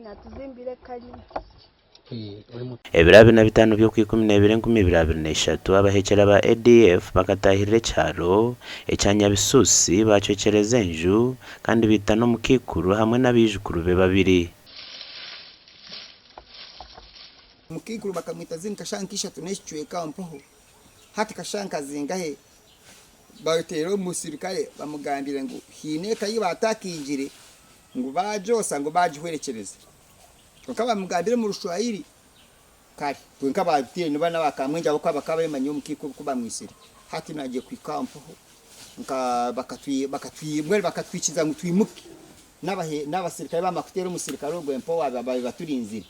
Naatuzimbira ekalina. Ebiro 25 by'Okwikumineebiri 2023, abahekyera ba ADF bakataahirira ekyaro ekya Nyabisusi baacwekyereza enju kandi baita n'omukaikuru hamwe n'abaijukuru be babiri. Omukaikuru bakamwita ziri nka shaaha nk'ishatu n'ekicweka mpaho. Hati kashaaha nka zingahe bateera omusirikare bamugambire ngu haine eka ei baatakiingire ngu baagyosa ngu baagihwerekyereza. Kwonka bamugambire omu Rushwahiri, kare kwonka baabiteire nibo n'aba Kamwengye ahabw'okuba bakaba bamanya omukaikuru ku bamwitsire. Hati naagiye kuhika aho mpaho nka bakatwi bakatwi mbwenu bakatwikiriza ngu twimuke n'abahe n'abasirikare baamara kuteera omusirikare ogwo mpaho baabaire baturinzire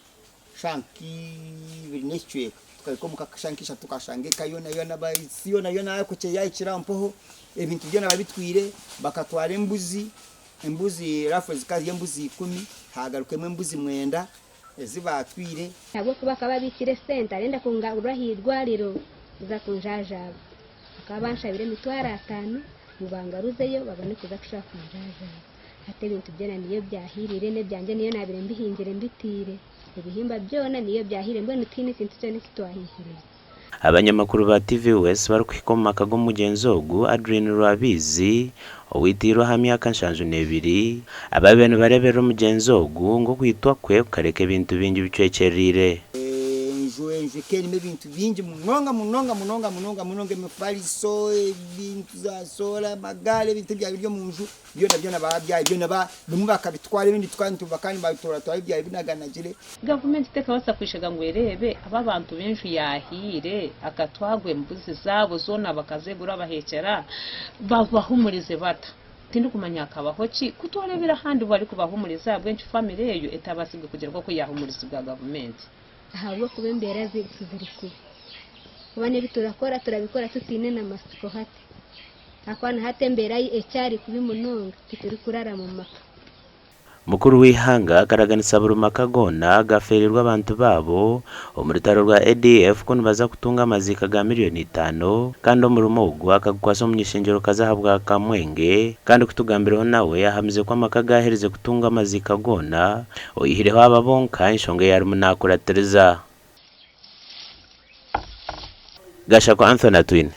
shaaha nk'ibiri n'ekicweka tukahika omuka shaaha nk'ishatu tukashanga eka yoona yoona ensi yoona yoona yaayokire yaahikire aho mpaho ebintu byona babitwire bakatwara embuzi Embuzi rafu zikaba ziri embuzi ikumi, haagarukemu embuzi mwenda ezi baatwire. Ahabw'okuba akaba abiikire esente arenda kungarura aha irwariro kuza kunjaajaaba. Bakaba banshabire emitwaro ataano ngu bangaruzeyo babone kuza kushuba kunjaajaaba. Hati ebintu byona niyo byahiirire n'ebyangye niyo naabaire mbihingire mbitiire. Ebihimba byona niyo byahiire mbwenu tihaine ekintu kyona eki twahiihirire. Abanyamakuru ba TV West barikuhika omu maka g'omugyenzi ogu, Adrine Rwabiizi, owaitiirwe aha myaka 72, ababaire nibareeberera omugyenzi ogu ngu okwitwa kwe kukareka ebintu bingi bicwekyereire. Enju enju eka erimu ebintu bingi munonga munonga munonga munonga munonga emifariso, ebintu za soora, amagaari, ebintu ebyaba biri omu nju byona byona baabyaha byona ba bimwe bakabitwara ebindi tukaba nituba kandi baabitoratwara ebyaba binaganagire. Gavumenti tekabaasa kwishaga ngu ereebe aba abantu b'enju yaahiire akatwarwa embuzi zaabo zoona bakazegura abaheekyera babahumurize bata? Tindikumanya hakabaho ki? Ku twareebire ahandi barikubahumuriza ahabw'enki famire eyo etabaasibwe kugira nk'oku yaahumurizibwa gavumenti? Ahabw'okuba embeera zaitu ziri kubi. Kuba n'ebi turakora turabikora tutaine na matsiko hati. Ahakuba na hati embeera ekyari kubi munonga titurikurara mu maka. Mukuru w'eihanga akaraganisa buri maka goona agafeereirwe abantu baabo omu rutaro rwa ADF ku nibaza kutunga amaziika ga miriyoni itaano kandi omurimo ogu akagukwasa omuny'eishengyerokazi ahabwa Kamwenge kandi kutugambireho nawe ahamize ku amaka gaaherize kutunga amaziika goona oihireho aba bonka enshonga ei arimu naakuratiriza. Gashakwa Anthony Atwine.